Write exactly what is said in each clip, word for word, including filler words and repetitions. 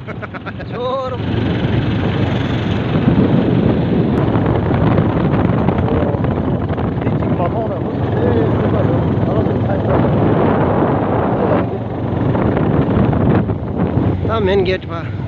ཆོར། དེ་གཅིག་མ་མཐོང་ན་ཧུ་དེ་ཚོད་པ་ཡོད་ང་རང་ཚོ་ཚན་ཁྲོད་ད་མེན་གེ་ཊི་ཕ།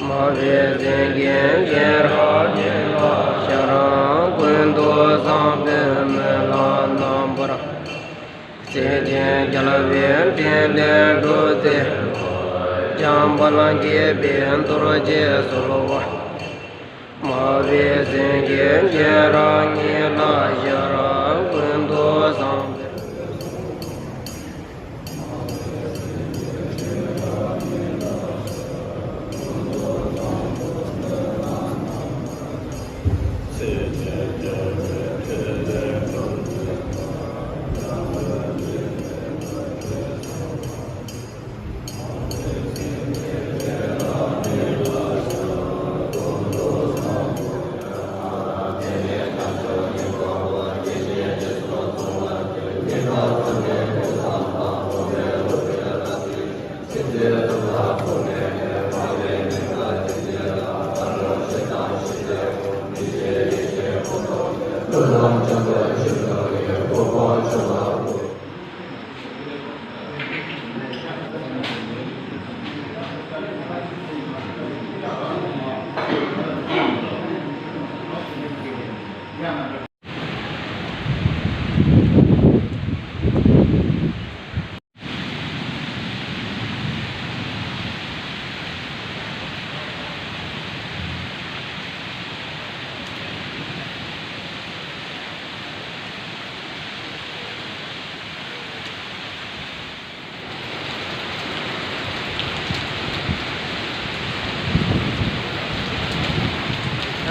སྨྲ་བའི་སེང་གེ་སྤྱན་རས་གཟིགས་ལ་ཕྱག་རོགས་ཀུན་ཏུ་བཟང་པོའི་སྨོན་ལམ་རྣམ་པར། སེམས་ཅན་རྒྱལ་བའི་དྲིན་ལས་སྒྲོལ་མཛད་པ། བྱམས་པ་ལ་དགྱེས་པའི་རྡོ་རྗེ་གསོལ་བ། སྨྲ་བའི་སེང་གེ་སྤྱན་རས་གཟིགས་ལ་ཕྱག་རོགས་ཀུན་ཏུ་བཟང་པོའི།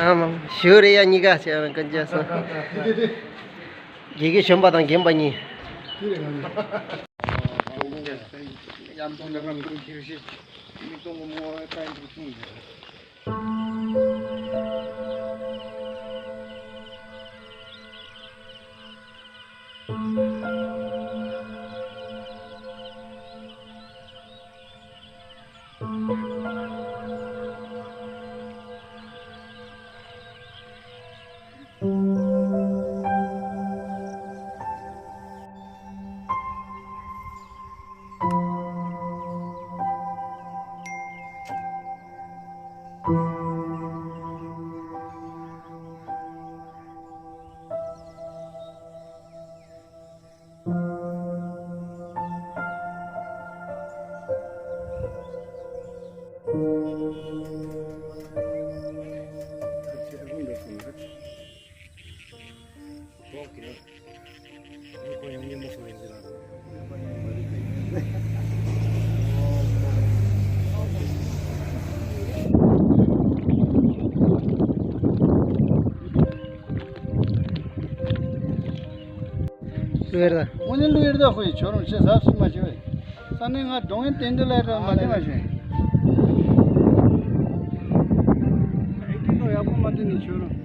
ཨ་མ་ཞུ་རེ་ཡ་གཉིས་ཀ་བྱས་ཀུན་མཁྱེན་སོང་། དགེ་རྒན་གཞོན་པ་དང་རྒན་པ་གཉིས། ལུས་ཡར་ད། དངོས་གནས་ལུས་ཡར་ད་ཧོས་ཁྱོད་རང་ཆེ་ཟབ་ཞིག་མ་བྱེད་བས། ས་ནས་ང་གདོང་ཡིན་བསྟན་འདི་ལ་ར་མ་བདེ་མ་བྱུང་། ཨེ་ཀི་ལོ་ཡག་པོ་མ་བསྟན་ནས་ཁྱོད་རང་།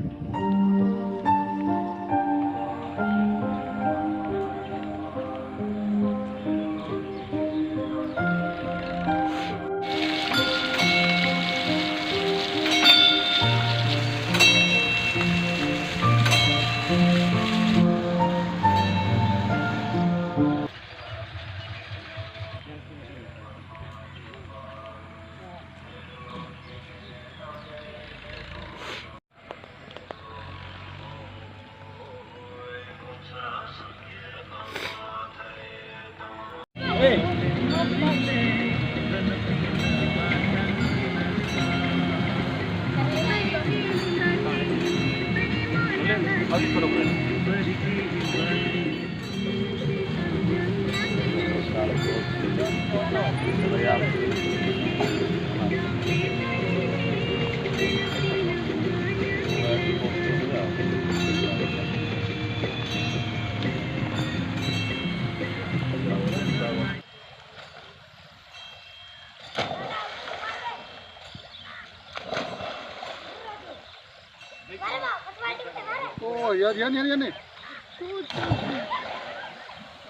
ཨོ་ཡ་ཡ་ནི་ཡ་ནི།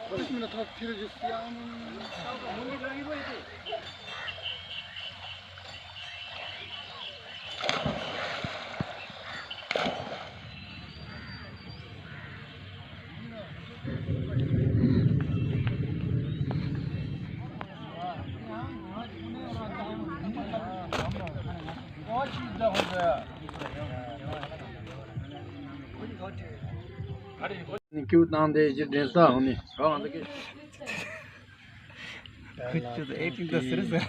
ཁོ་ཅི་མིན་ཐོག་ཐིར་ཇི་སི་ཡང་། ནི་ཀིའུ་བཏང་སྟེ་གཞི་འདྲེན་ས་འོང་ནི་རང་འདི་གི། ཁུ་ཆུ་ཨེ་ཏིང་ད་ཟེར་ཟེར།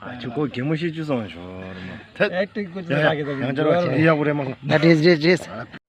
ཨ་ཆུ་ཀོ་གད་མོ་ཤེས་ཆུ་སོང་ཞོར་མ། ཐད། ཨེ་ཏིང་ཀུ་ཆུ་ཡ་ཡ་ཡང་ཅར་བ་ཆེ་ཡག་པོ་རེད་མ་སོང་། ད་འདྲེས་འདྲེས་འདྲེས།